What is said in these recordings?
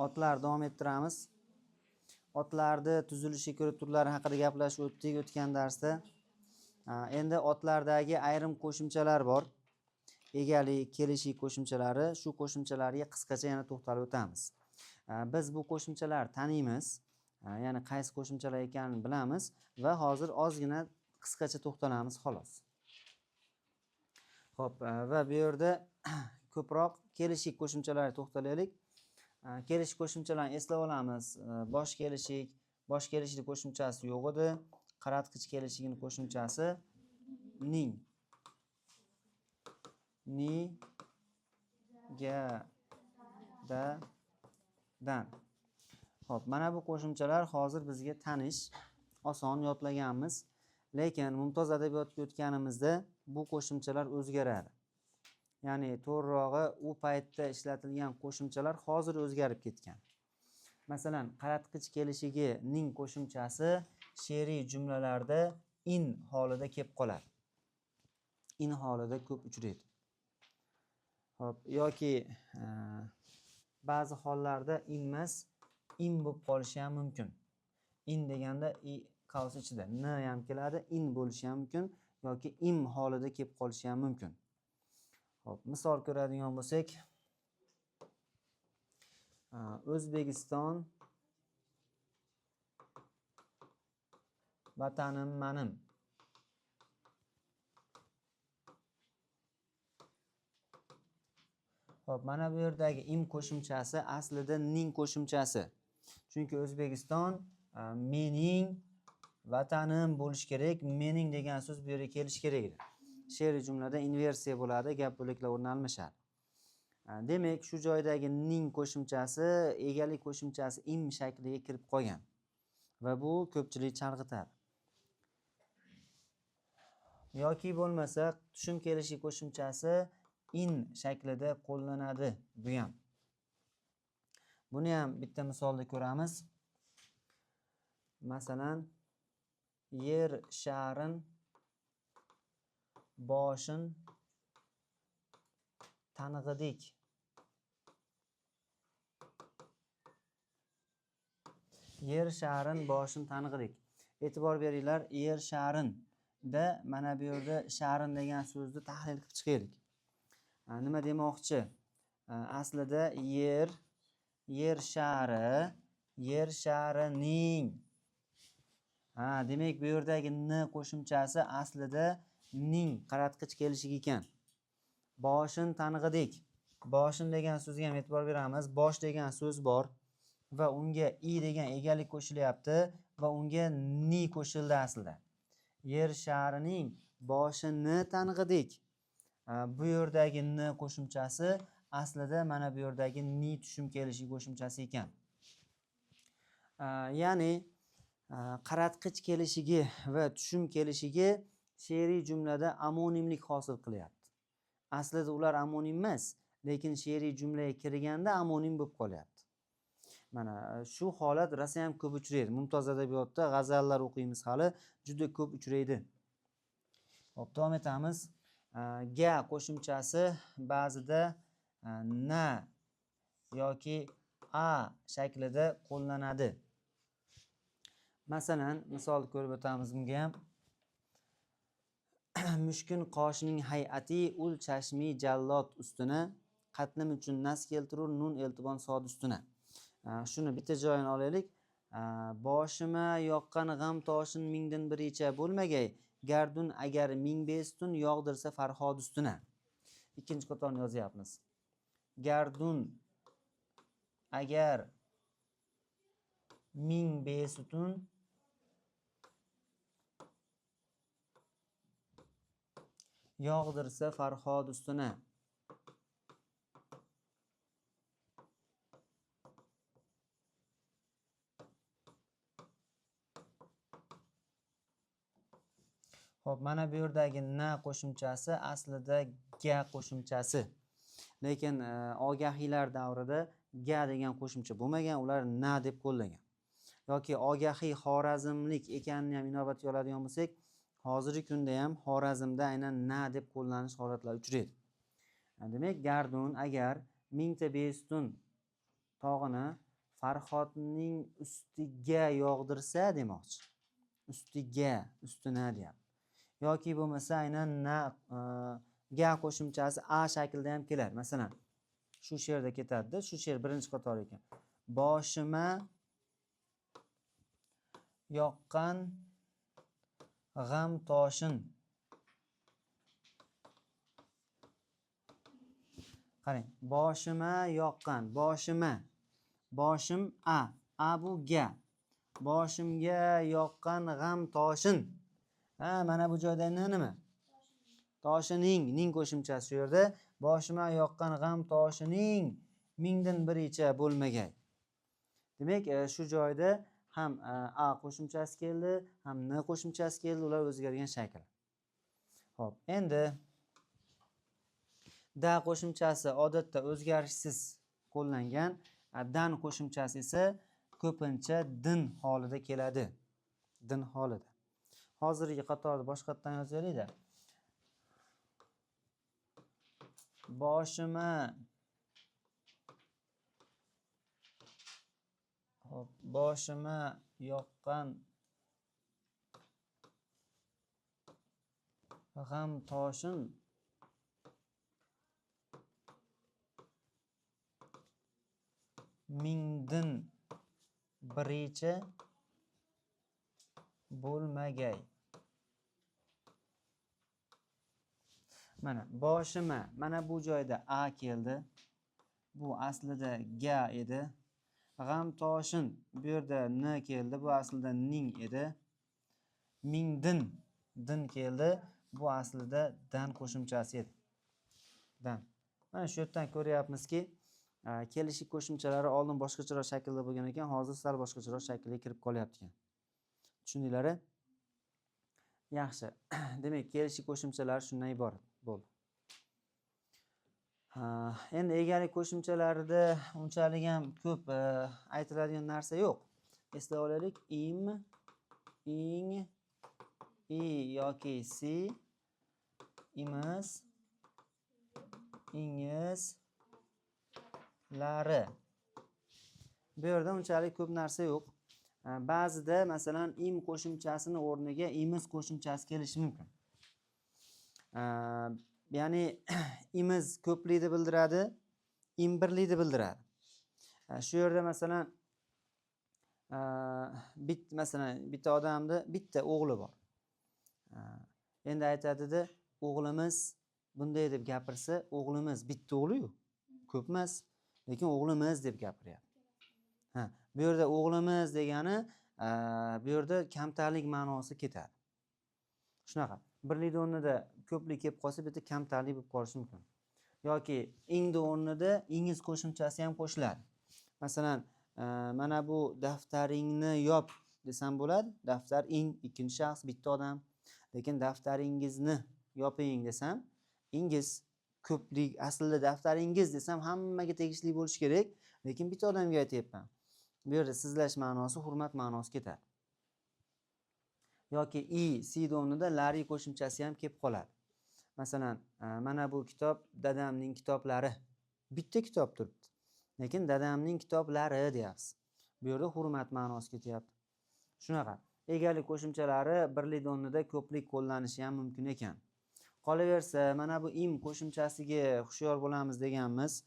Otlar davom ettiramiz. Otlarni tuzilishi ko'ra turlari haqida gaplashib o'tdik o'tgan darsda. Endi otlardagi ayrim qo'shimchalar bor. Egalik, kelishik qo'shimchalari, shu qo'shimchalarga qisqacha yana to'xtalib o'tamiz. Biz bu qo'shimchalarni taniymiz, ya'ni qaysi qo'shimchalar ekanini bilamiz va hozir ozgina qisqacha to'xtalamiz xolos. Xo'p, va bu yerda ko'proq kelishik qo'shimchalariga to'xtalaylik. Kelishik qo'shimchalarini eslab olamiz. Bosh kelishik, bosh kelishikning qo'shimchasi yo'q edi. Qaratqich kelishigining qo'shimchasi ning. Ni, ga, da, dan. Xo'p, mana bu qo'shimchalar hozir bizga tanish, oson yodlaganmiz. Lekin mumtoz adabiyotga o'tganimizda bu qo'shimchalar o'zgaradi. Ya'ni to'g'rirog'i u paytda ishlatilgan qo'shimchalar hozir o'zgarib ketgan. Masalan, qaratqich kelishigining qo'shimchasi she'riy jumlalarda in holida kelib qoladi. In holida ko'p uchraydi. Xo'p, yoki ba'zi hollarda in emas, im bo'lib qolishi ham mumkin. In deganda i qavs ichida n ham keladi, in bo'lishi ham mumkin yoki im holida kelib qolishi ham mumkin. Xo'p, misol ko'radigan bo'lsak, O'zbekiston vatanim manim. Xo'p, mana bu yerdagi im qo'shimchasi aslida ning qo'shimchasi. Chunki O'zbekiston mening vatanim bo'lish kerak, mening degan so'z bu yerga kelishi kerak edi. She'riy jumlada inversiya bo'ladi, gap bo'laklar o'rni almashadi. Demak, shu joydagi ning qo'shimchasi egalik qo'shimchasi im shakliga kirib qolgan va bu ko'pchilik chalg'itadi. Yoki bo'lmasa tushum kelishi qo'shimchasi in shaklida qo'llanadi bu ham. Buni ham bitta misolda ko'ramiz. Masalan, yer sharin boshin tang'idik. Yer sharin boshin tang'idik. E'tibor beringlar, yer sharinda mana bu yerda sharin degan so'zni tahlil qilib chiqaylik. Nima demoqchi? Aslida yer, yer shari, yer sharining. Ha, demak bu yerdagi n qo'shimchasi aslida ning qaratqich kelishigi ekan. Boshin tang'idik. Boshin degan so'zga ham e'tibor beramiz. Bosh degan so'z bor va unga i degan egalik qo'shilyapti va unga ni qo'shildi aslida. Yer sharining boshini tang'idik. Bu yerdagi n qo'shimchasi aslida mana bu yerdagi ni tushum kelishi qo'shimchasi ekan. Ya'ni qaratqich kelishigi va tushum kelishigi she'riy jumlada amonimlik hosil qilyapti. Aslida ular amonim emas, lekin she'riy jumlaga kirganda amonim bo'lib qolyapti. Mana shu holat rosa ham ko'p uchraydi. Mumtoz adabiyotda g'azallar o'qiymiz hali, juda ko'p uchraydi. Xo'p, davom etamiz. Ga qo'shimchasi ba'zida na yoki a shaklida qo'llanadi. Masalan, misol ko'rib o'tamiz bunga ham. Mushkun qoshining hay'ati ul chashmi jallot ustuna, qatlim uchun nas keltirur nun eltibon sod ustuna. Shuni bitta joyini olaylik. Boshima yoqqan g'am toshin mingdan biricha bo'lmagay, gardun agar ming bestun yog'dirsa Farhod ustuna. Ikkinchi qatorni yozyapmiz. Gardun agar ming besutun yog'dirsa Farhod ustuna. Xo'p, mana bu yerdagi na qo'shimchasi aslida ga qo'shimchasi. Lekin ogahiylar davrida ga degan qo'shimcha bo'lmagan, ular na deb qo'llagan. Yoki ogahiy xorazmlik ekanini ham inobatga oladigan bo'lsak, hozirgi kunda ham Xorazmda aynan na deb qo'llanish holatlari uchraydi. Demak, gardun agar mingta bestun tog'ini Farhodning ustiga yog'dirsa demoqchi. Ustiga, ustuna deyapti. Yoki bo'lmasa aynan na ga qo'shimchasi a shaklida ham keladi. Masalan, shu she'rda ketadi-da, shu she'r birinchi qator ekan. Boshima yoqqan g'am toshin. Qarang, boshima yoqqan, boshima, boshim a, a bu ga. Boshimga yoqqan g'am toshin. Ha, mana bu joyda nima? Toshining, ning qo'shimchasi shu yerda. Boshima yoqqan g'am toshining mingdan biricha bo'lmagay. Demak, shu joyda ham a qo'shimchasi keldi, ham n qo'shimchasi keldi, ular o'zgargan shakl. Xo'p, endi da qo'shimchasi odatda o'zgarishsiz qo'llangan, dan qo'shimchasi esa ko'pincha din holida keladi. Din holida. Hozirgi qatorni boshqatdan yozaylik-da. Boshima, hop, boshima yoqqan g'am toshin mingdan biricha bo'lmagay. Mana boshima, mana bu joyda a keldi. Bu aslida ga edi. G'am toshin, bu yerda n keldi, bu aslida ning edi. Mingdin, din keldi, bu aslida dan qo'shimchasi edi. Dan. Mana shu yerdan ko'ryapmizki, kelishik qo'shimchalari oldin boshqacharoq shaklda bo'lgan ekan, hozir sal boshqacharoq shaklga kirib qolyapti ekan. Tushundinglar? Yaxshi. Demak, kelishik qo'shimchalari shundan iborat bo'ldi. Endi egalik qo'shimchalarida unchalik ham ko'p aytiladigan narsa yo'q. Eslab olaylik, im, ing, i yoki si, imiz, ingiz, lari. Bu yerda unchalik ko'p narsa yo'q. Ba'zida masalan im qo'shimchasini o'rniga imiz qo'shimchasi kelishi mumkin. Ya'ni imiz ko'plikni bildiradi, im birlikni bildiradi. Shu yerda masalan bitta odamni bitta o'g'li bor. Endi aytadida, o'g'limiz bunday deb gapirsa, o'g'limiz bitta o'g'li-yu, ko'p emas, lekin o'g'limiz deb gapiryapti. Ha, bu yerda o'g'limiz degani, bu yerda kamtarlik ma'nosi ketadi. Shunaqa. Birlikni o'rnida ko'plik kelib qolsa, bitta kamtarlik bo'lib qolishi mumkin. Yoki ingni o'rnida ingiz qo'shimchasi ham qo'shiladi. Masalan, mana bu daftaringni yop desam bo'ladi. Daftar ing, ikkinchi shaxs, bitta odam. Lekin daftaringizni yoping desam, ingiz ko'plik, aslida daftaringiz desam hammaga tegishli bo'lishi kerak, lekin bitta odamga aytyapman. Bu yerda sizlash ma'nosi, hurmat ma'nosi ketadi. Yoki i, si o'rnida lari qo'shimchasi ham kelib qoladi. Masalan, mana bu kitob dadamning kitoblari. Bitta kitob turibdi. Lekin dadamning kitoblari deyapsiz. Bu yerda hurmat ma'nosi ketyapti. Shunaqa. Egalik qo'shimchalari birlik o'rnida ko'plik qo'llanishi ham mumkin ekan. Qolaversa, mana bu im qo'shimchasiga hushyor bo'lamiz deganmiz.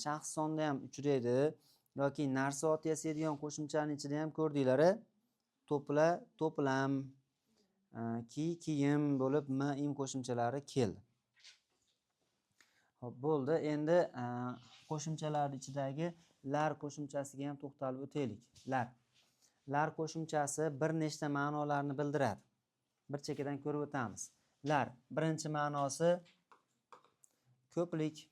Shaxs sonda ham uchraydi yoki narsa ot yasaydigan qo'shimchaning ichida ham ko'rdinglar. To'pla, to'plam, ki, kiyim bo'lib m, im qo'shimchalari keldi. Xo'p, bo'ldi. Endi qo'shimchalar ichidagi lar qo'shimchasiga ham to'xtalib o'taylik. Lar. Lar qo'shimchasi bir nechta ma'nolarni bildiradi. Bir chekkadan ko'rib o'tamiz. Lar birinchi ma'nosi ko'plik.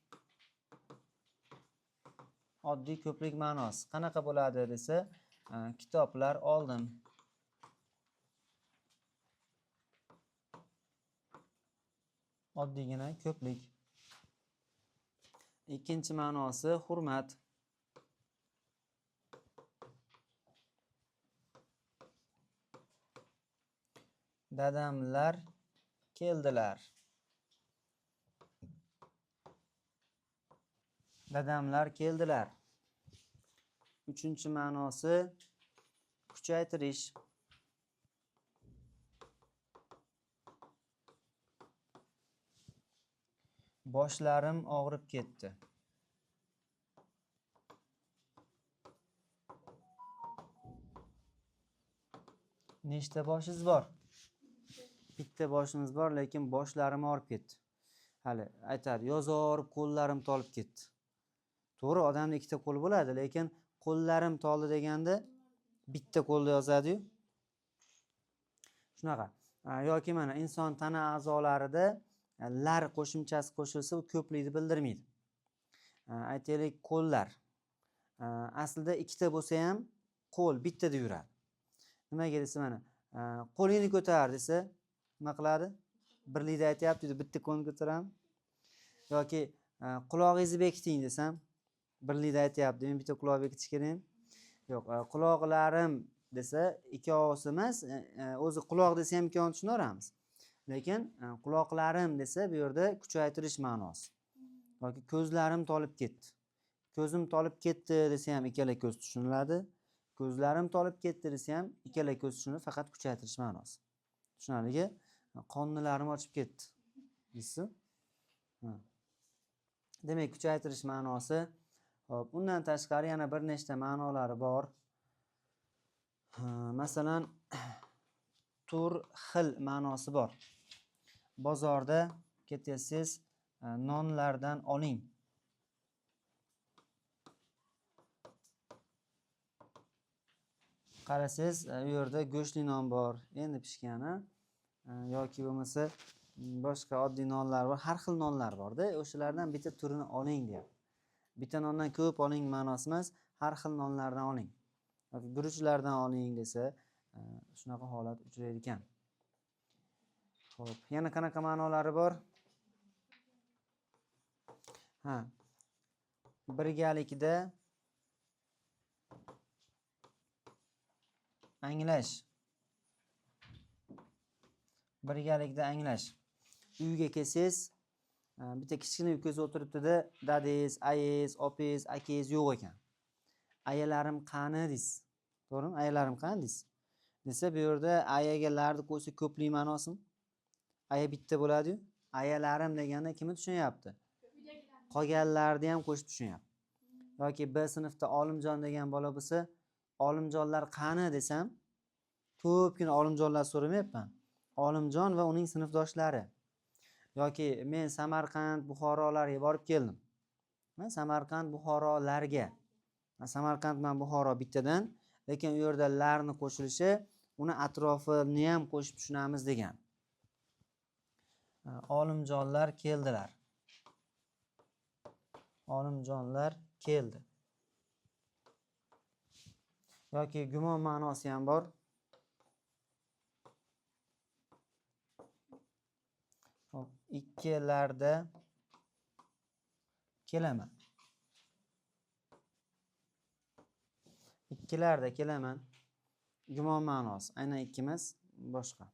Oddiy ko'plik ma'nosi. Qanaqa bo'ladi desa, kitoblar oldim. Oddiygina ko'plik. Ikkinchi ma'nosi hurmat. Dadamlar keldilar. Dadamlar keldilar. Uchinchi ma'nosi kuchaytirish. Boshlarim og'rib ketdi. Nechta boshingiz bor? Bitta boshimiz bor, lekin boshlarim og'rib ketdi. Hali aytadi, yozorib qo'llarim tolib ketdi. To'g'ri, odamda ikkita qo'l bo'ladi, lekin qo'llarim toldi deganda bitta qo'lda yozadi-yu. Shunaqa. Yoki mana inson tana a'zolarida lar qo'shimchasi qo'shilsa, u ko'plikni bildirmaydi. Aytaylik, qo'llar. Aslida ikkita bo'lsa ham qo'l bittada yuradi. Nimaga desa, mana qo'lingni ko'tar desa, nima qiladi? Birlikda aytyapti, bitta qo'lni ko'taraman. Yoki qulog'ingizni bekiting desam, birlikda aytyapti, men bitta quloq bekitish kerak. Yo'q, quloqlarim desa ikkovsi emas, o'zi quloq desa ham ikkovini tushunaveramiz. Lekin quloqlarim desa bu yerda kuchaytirish ma'nosi. Yoki ko'zlarim tolib ketdi. Ko'zim tolib ketdi desa ham ikkala ko'z tushuniladi. Ko'zlarim tolib ketdi desa ham ikkala ko'z tushuniladi, faqat kuchaytirish ma'nosi. Tushunarligi? Qonnilarim ochib ketdi. Deysiz? Demak, kuchaytirish ma'nosi. Xo'p, undan tashqari yana bir nechta ma'nolari bor. Masalan, tur xil ma'nosi bor. Bozorda ketyapsiz, nonlardan oling. Qarasangiz, u yerda go'shtli non bor, endi pishgani, yoki bo'lmasa boshqa oddiy nonlar bor, har xil nonlar borda, o'shalardan bitta turini oling deyapti. Bitta nondan ko'p oling ma'nosi emas, har xil nonlardan oling. Yoki guruchlardan oling desa, shunaqa holat uchraydi ekan. Xo'p, yana qanaqa ma'nolari bor? Ha. Birgalikda anglash. Birgalikda anglash. Uyga kelsangiz, bitta kichkina ukangiz o'tiribdi-da, dadangiz, ayiz, opingiz, akangiz yo'q ekan. Ayalarim qani deysiz. To'g'rimi? Ayalarim qani deysiz. Desa bu yerda ayaga larni qo'ysa ko'plik ma'nosimi? Aya bitta bo'ladi-yu. Ayalarim deganda kimni tushunyapti? Qolganlarni ham qo'shib tushunyapti. Yoki B sinfda Olimjon degan bola bo'lsa, Olimjonlar qani desam, ko'pgina olimjonlar so'ramayapman. Olimjon va uning sinfdoshlari. Yoki men Samarqand, Buxorolarga borib keldim. Men Samarqand, Buxorolarga. Samarqand bilan Buxoro bittadan, lekin u yerda larni qo'shilishi uni atrofini ham qo'shib tushunamiz degan. Olimjonlar keldilar. Olimjonlar keldi. Yoki gumon ma'nosi ham bor. Xo'p, ikkilarda kelaman. Ikkilarda kelaman. Gumon ma'nosi. Aynan ikki emas, boshqa.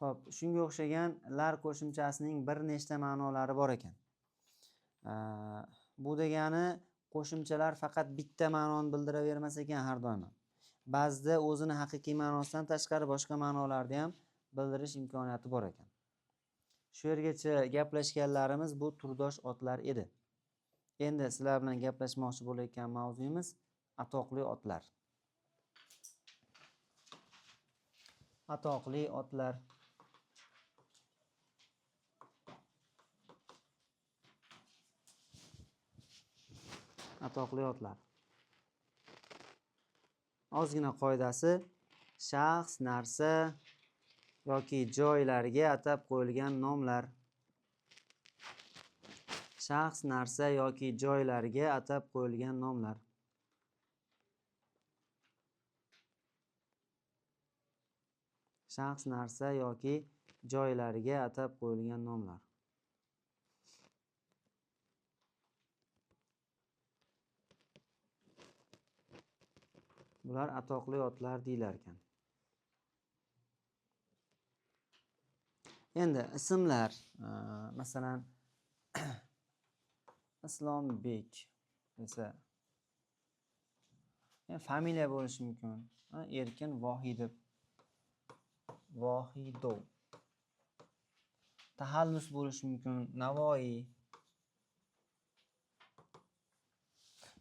Xo'p, shunga o'xshagan lar qo'shimchasining bir nechta ma'nolari bor ekan. Bu degani qo'shimchalar faqat bitta ma'noni bildiravermas ekan har doim. Ba'zida o'zini haqiqiy ma'nosidan tashqari boshqa ma'nolarni ham bildirish imkoniyati bor ekan. Shu yergacha gaplashganlarimiz bu turdosh otlar edi. Endi sizlar bilan gaplashmoqchi bo'layotgan mavzuyimiz atoqli otlar. Atoqli otlar. Atoqli otlar. Ozgina qoidasi: shaxs, narsa yoki joylarga atab qo'yilgan nomlar. Shaxs, narsa yoki joylarga atab qo'yilgan nomlar. Shaxs, narsa yoki joylarga atab qo'yilgan nomlar. Bular atoqli otlar deyilar ekan. Endi ismlar, masalan, Islombek, desa, familiya bo'lishi mumkin. Erkin Vohidov. Vohidov. Taxallus bo'lishi mumkin, Navoiy.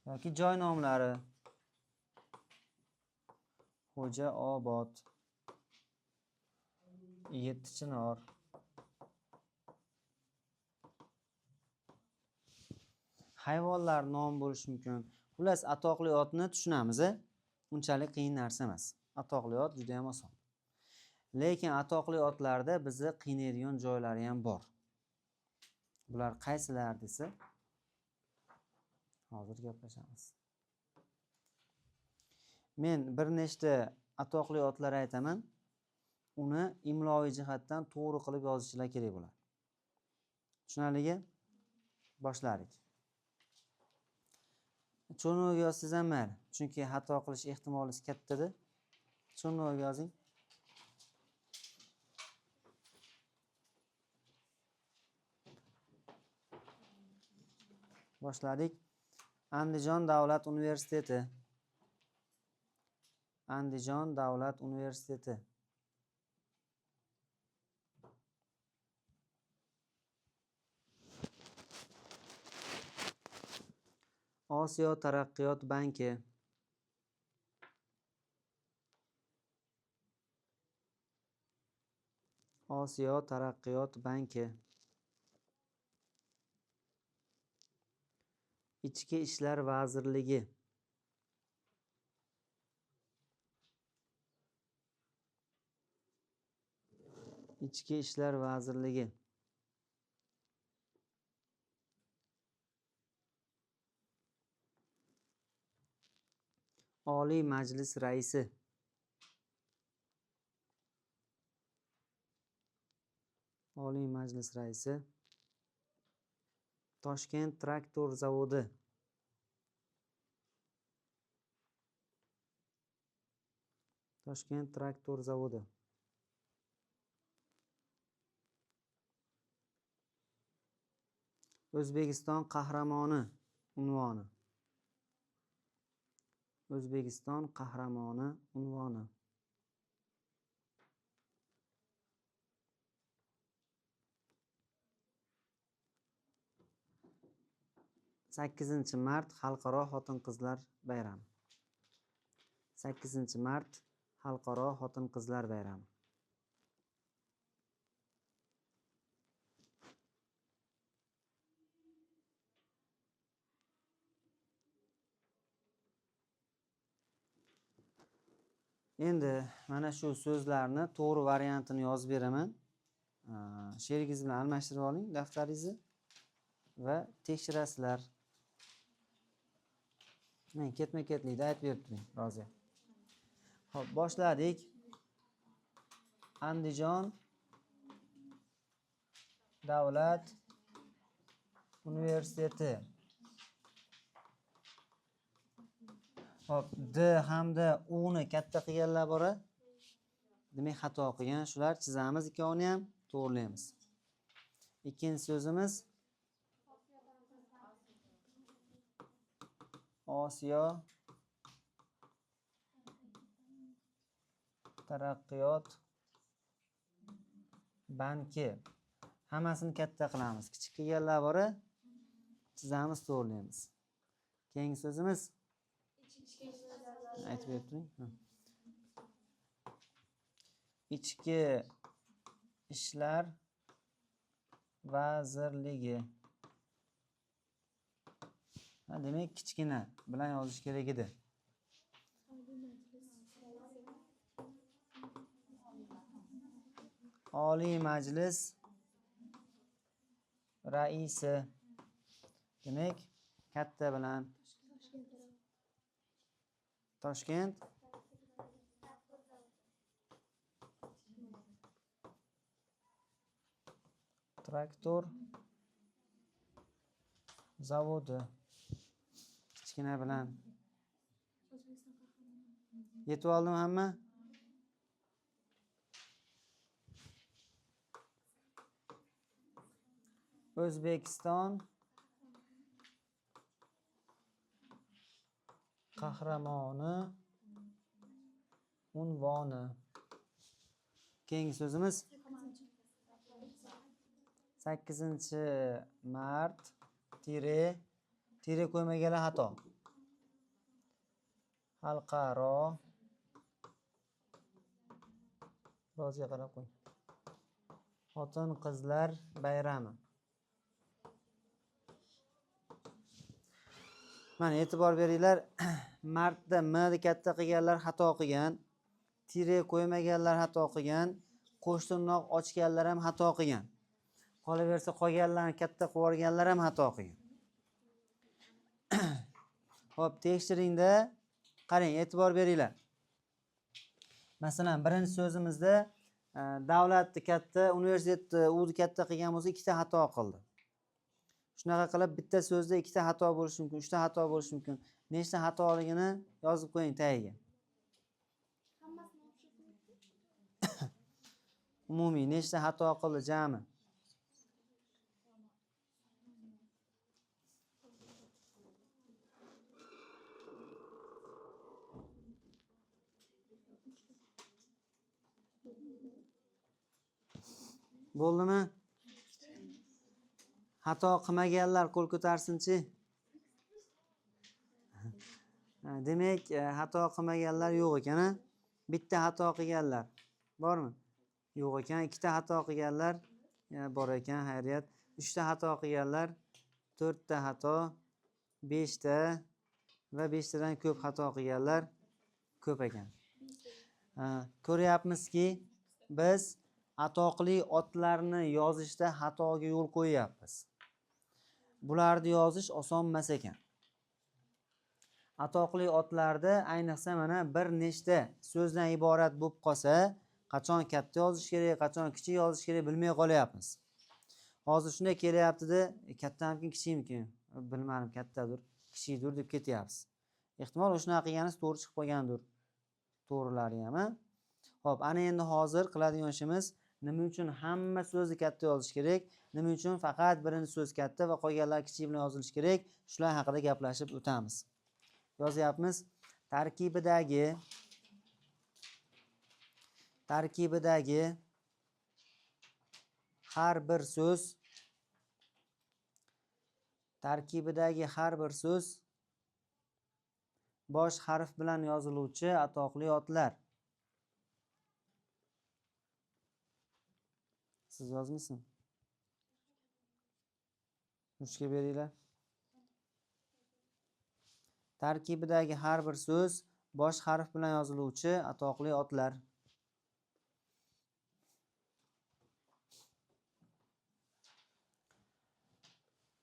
Yoki joy nomlari. Xo'ja Obod, Yetti Chinor. Hayvonlar nomi bo'lishi mumkin. Xullas, atoqli otni tushunamiz, unchalik qiyin narsa emas. Atoqli ot juda ham oson. Lekin atoqli otlarda bizni qiynaydigan joylari ham bor. Bular qaysilar desa, hozir gaplashamiz. Men bir nechta atoqli otlar aytaman. Uni imloviy jihatdan to'g'ri qilib yozishlar kerak bo'ladi. Tushunarligi? Boshladik. Cho'rno'ga yozsangiz ham mayli, chunki xato qilish ehtimolingiz katta-da. Cho'rno'ga yozing. Boshladik. Andijon davlat universiteti. Andijon davlat universiteti. Osiyo taraqqiyot banki. Osiyo taraqqiyot banki. Ichki ishlar vazirligi. Ichki ishlar vazirligi. Oliy Majlis raisi. Oliy Majlis raisi. Toshkent traktor zavodi. Toshkent traktor zavodi. O'zbekiston qahramoni unvoni. O'zbekiston qahramoni unvoni. 8-mart xalqaro xotin-qizlar bayrami. 8-mart xalqaro xotin-qizlar bayrami. Endi mana shu so'zlarni to'g'ri variantini yozib beraman. Sherigingiz bilan almashtirib oling daftaringizni va tekshirasizlar. Men ketma-ketlikda aytib berib turing, Roziya. Xo'p, boshladik. Andijon davlat universiteti. Xo'p, D hamda U ni katta qilganlar bor. Demak, xato qilgan. Shular chizamiz, ikkovini ham to'g'rilaymiz. Ikkinchi so'zimiz Osiyo taraqqiyot banki. Hammasini katta qilamiz. Kichik qilganlar bor, chizamiz, to'g'rilaymiz. Keyingi so'zimiz aytib berib turing. Ichki ishlar vazirligi. Demak, kichkina bilan yozish kerak edi. Oliy Majlis raisi. Demak, katta bilan. Toshkent traktor zavodi. Kichkina bilan. Yetib oldimi hamma? O'zbekiston Qahramoni unvoni. Keyingi so'zimiz 8-mart tire tire qo'ymaganlar xato. Xalqaro roziga qarab qo'ying. Xotin-qizlar bayrami. Mana e'tibor beringlar, martda m ni katta qilganlar xato qilgan, tire qo'ymaganlar xato qilgan, qo'shtirnoq ochganlar ham xato qilgan. Qolaversa qolganlarni katta qilib yuborganlar ham xato qilgan. Xo'p, tekshiringda qarang, e'tibor beringlar. Masalan, birinchi so'zimizda davlatni katta, universitetni uni katta qilgan bo'lsa, ikkita xato qildi. Shunaqa qilib bitta so'zda ikkita xato bo'lishi mumkin, uchta xato bo'lishi mumkin. Nechta xatoligini yozib qo'ying tagiga. Umumiy nechta xato qildi jami? Bo'ldimi? Xato qilmaganlar qo'l ko'tarsinchi. Demak, xato qilmaganlar yo'q ekan, a? Bitta xato qilganlar bormi? Yo'q ekan. Ikkita xato qilganlar bor ekan, xayriyat. Uchta xato qilganlar, to'rtta xato, beshta va beshtadan ko'p xato qilganlar ko'p ekan. Ko'ryapmizki, biz atoqli otlarni yozishda xatoga yo'l qo'yyapmiz. Bularni yozish oson emas ekan. Atoqli otlarda ayniqsa mana bir nechta so'zdan iborat bo'lib qolsa, qachon katta yozish kerak, qachon kichik yozish kerak bilmay qolyapmiz. Hozir shunday kelyapti-da, kattamikin, kichikmikin, bilmadim, kattadir, kichikdir deb ketyapmiz. Ehtimol shunaqa qilganingiz to'g'ri chiqib qolgandir. To'g'rilari ham, a? Xo'p, ana endi hozir qiladigan ishimiz nima uchun hamma so'zni katta yozish kerak, nima uchun faqat birinchi so'z katta va qolganlar kichik bilan yozilishi kerak, shular haqida gaplashib o'tamiz. Yozyapmiz. Tarkibidagi har bir so'z, tarkibidagi har bir so'z bosh harf bilan yoziluvchi atoqli otlar. Siz yozmaysizmi? Ruchka beringlar. Tarkibidagi har bir so'z bosh harf bilan yoziluvchi atoqli otlar.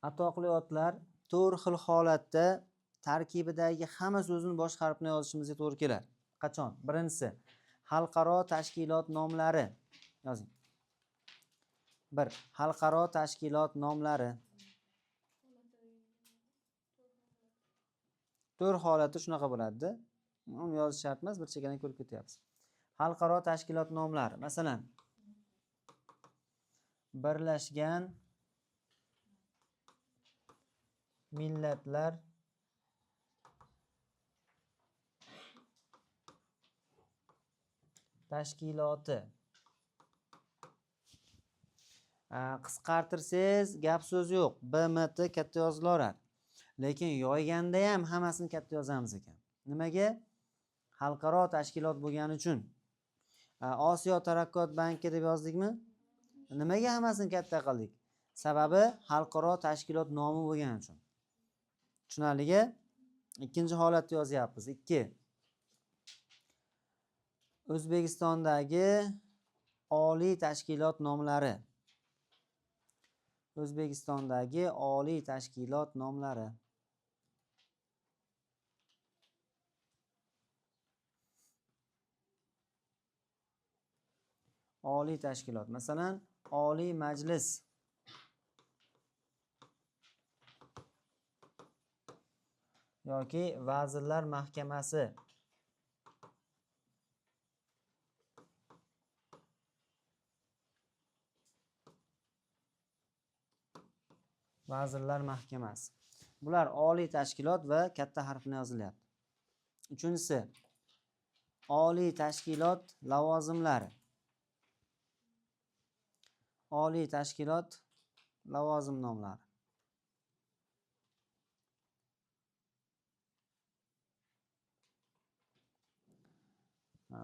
Atoqli otlar to'rt xil holatda tarkibidagi hamma so'zni bosh harf bilan yozishimizga to'g'ri keladi. Qachon? Birinchisi, xalqaro tashkilot nomlari. Yozing. 1. Xalqaro tashkilot nomlari. To'rt holati shunaqa bo'ladi-da. Uni yozish shart emas, bir chekkadan ko'rib ketyapmiz. Xalqaro tashkilot nomlari. Masalan, Birlashgan Millatlar Tashkiloti. Qisqartirsangiz gap so'z yo'q. BMT katta yozilaveradi. Lekin yoyganda ham hammasini katta yozamiz ekan. Nimaga? Xalqaro tashkilot bo'lgani uchun. Osiyo taraqqiyot banki deb yozdikmi? Nimaga hammasini katta qildik? Sababi xalqaro tashkilot nomi bo'lgani uchun. Tushunarligi? Ikkinchi holatni yozyapmiz. 2. O'zbekistondagi oliy tashkilot nomlari. O'zbekistondagi oliy tashkilot nomlari. Oliy tashkilot. Masalan, Oliy Majlis. Yoki Vazirlar Mahkamasi. Vazirlar Mahkamasi. Bular oliy tashkilot va katta harf bilan yozilyapti. Uchinchisi, oliy tashkilot lavozimlari. Oliy tashkilot lavozim nomlari.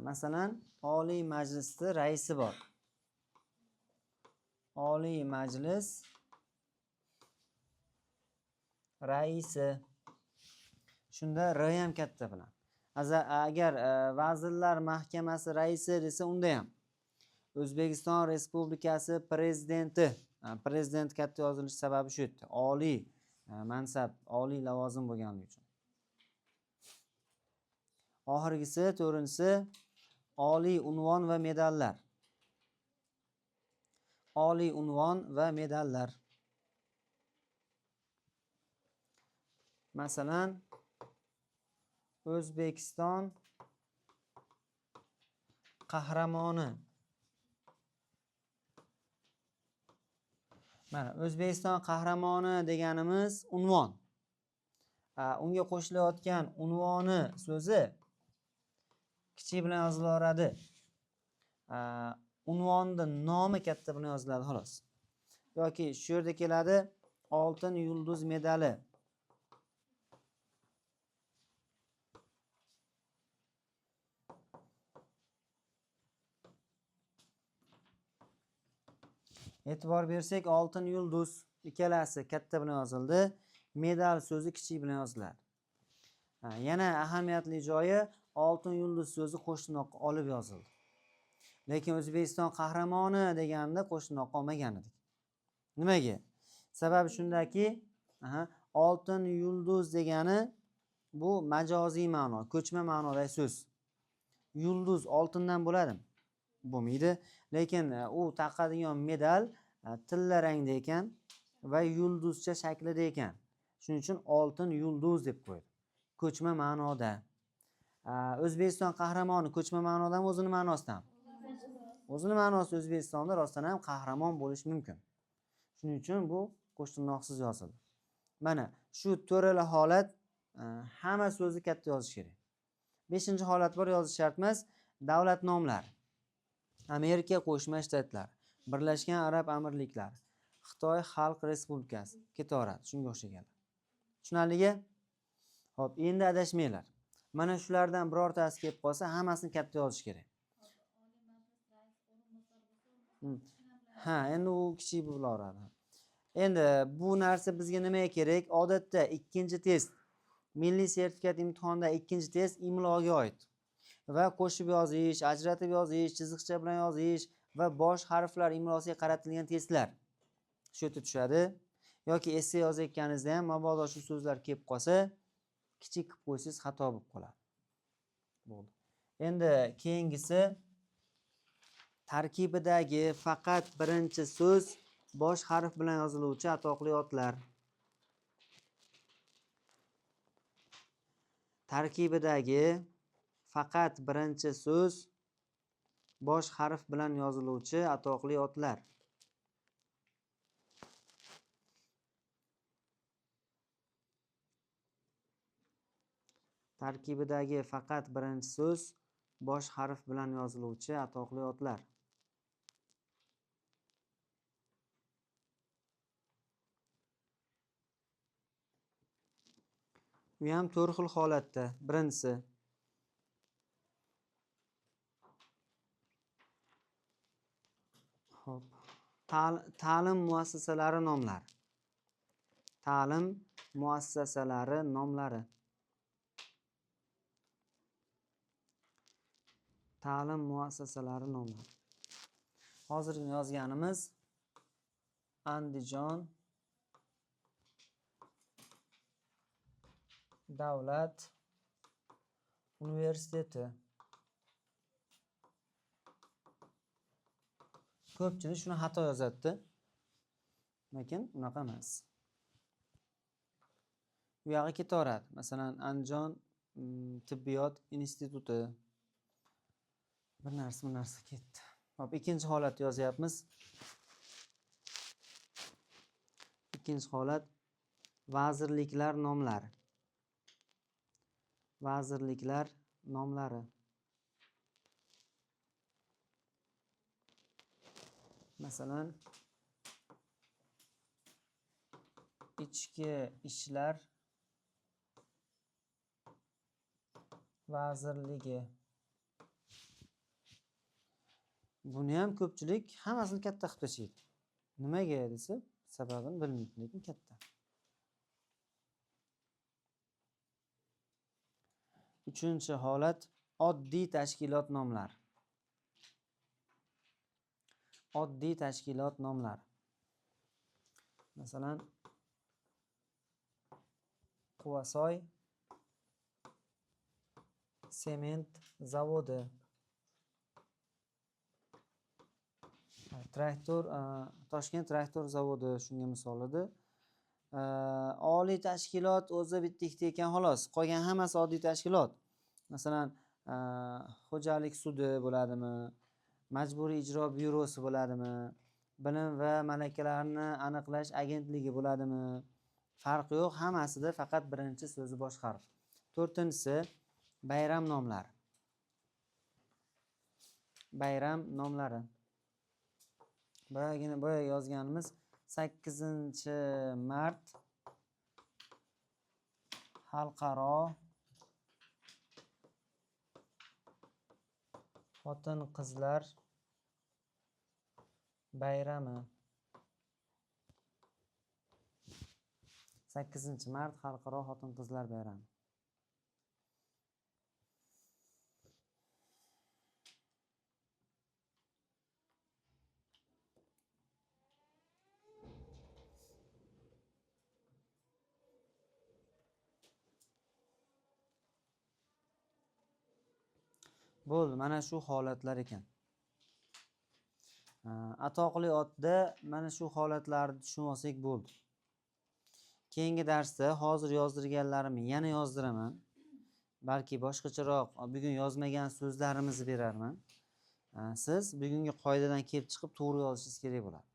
Masalan, Oliy Majlisning raisi bor. Oliy Majlis raisi. Shunda R ham katta bilan. Agar Vazirlar Mahkamasi raisi desa, unda ham O'zbekiston Respublikasi prezidenti. Prezident katta yozilishi sababi shu yerda. Oliy mansab, oliy lavozim bo'lganligi uchun. Oxirgisi, to'rtinchisi, oliy unvon va medallar. Oliy unvon va medallar. Masalan, O'zbekiston qahramoni. Mana O'zbekiston qahramoni deganimiz unvon. Unga qo'shilayotgan unvoni so'zi kichik bilan yozilaveradi. Unvonni nomi katta bilan yoziladi xolos. Yoki shu yerda keladi Oltin yulduz medali. E'tibor bersak, Oltin yulduz ikkalasi katta bilan yozildi. Medal so'zi kichik bilan yoziladi. Yana ahamiyatli joyi, Oltin yulduz so'zi qo'shtirnoqqa olib yozildi. Lekin O'zbekiston qahramoni deganda qo'shtirnoqqa olmagan edik. Nimaga? Sababi shundaki, Oltin yulduz degani bu majoziy ma'no, ko'chma ma'nodagi so'z. Yulduz oltindan bo'ladimi? Bo'lmaydi. Lekin u taqadigan medal tilla rangda ekan va yulduzcha shaklida ekan. Shuning uchun oltin yulduz deb qo'ydi. Ko'chma ma'noda. O'zbekiston qahramoni ko'chma ma'nodami, o'zini ma'nosidami? O'zini ma'nosi O'zbekistonda rostdan ham qahramon bo'lish mumkin. Shuning uchun bu qo'shtirnoqsiz yozildi. Mana shu to'rala holat, hamma so'zni katta yozish kerak. 5 holat bor, yozish shart emas. Davlat nomlari. Amerika Qo'shma Shtatlari, Birlashgan Arab Amirliklari, Xitoy Xalq Respublikasi ketaveradi, shunga o'xshaganlar. Tushunarligi? Xo'p, endi adashmanglar. Mana shulardan birortasi kelib qolsa, hammasini katta yozish kerak. Ha, endi u kichik bo'laveradi. Endi bu narsa bizga nimaga kerak? Odatda ikkinchi test, milliy sertifikat imtihonida ikkinchi test imloga oid. Va qo'shib yozish, ajratib yozish, chiziqcha bilan yozish va bosh harflar imlosiga qaratilgan testlar shu yerda tushadi. Yoki esse yozayotganingizda ham mabodo shu so'zlar kelib qolsa, kichik qilib qo'ysangiz xato bo'lib qoladi. Bo'ldi. Endi keyingisi tarkibidagi faqat birinchi so'z bosh harf bilan yoziluvchi atoqli otlar. Tarkibidagi faqat birinchi so'z bosh harf bilan yoziluvchi atoqli otlar. Tarkibidagi faqat birinchi so'z bosh harf bilan yoziluvchi atoqli otlar. U ham to'rt xil holatda. Birinchisi xo'p, ta'lim muassasalari nomlari. Ta'lim muassasalari nomlari. Ta'lim muassasalari nomlari. Hozirgi yozganimiz Andijon Davlat universiteti. Ko'pchilik shuni xato yozadi. Lekin unaqa emas. U yog'i ketaveradi. Masalan, Andijon tibbiyot instituti. Bir narsa ketdi. Hop, ikkinchi holatni yozyapmiz. Ikkinchi holat vazirliklar nomlari. Vazirliklar nomlari. Masalan, Ichki ishlar vazirligi. Buni ham ko'pchilik hammasini katta qilib tashlaydi. Nimaga desa, sababini bilmaydi, lekin katta. Uchinchi holat oddiy tashkilot nomlari. Oddiy tashkilot nomlari. Masalan, Quvasoy sement zavodi. Traktor, Toshkent traktor zavodi shunga misol edi. Oliy tashkilot o'zi bitta ikkita ekan xolos. Qolgan hammasi oddiy tashkilot. Masalan, xo'jalik sudi bo'ladimi? Majburiy ijro byurosi bo'ladimi? Bilim va malakalarni aniqlash agentligi bo'ladimi? Farqi yo'q, hammasida faqat birinchi so'zi bosh harf. To'rtinchisi bayram nomlari. Bayram nomlari. Boyagina boya yozganimiz 8-mart xalqaro xotin-qizlar bayrami. 8-mart xalqaro xotin-qizlar bayrami. Bo'ldi, mana shu holatlar ekan. Atoqli otda mana shu holatlarni tushunib olsak bo'ldi. Keyingi darsda hozir yozdirganlarimni yana yozdiraman. Balki boshqacharoq bugun yozmagan so'zlarimizni berarman. Siz bugungi qoidadan kelib chiqib to'g'ri yozishingiz kerak bo'ladi.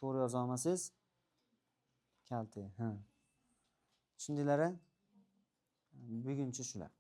To'g'ri yoza olmasangiz kalta. Ha. Tushundinglar-a? Buguncha shular.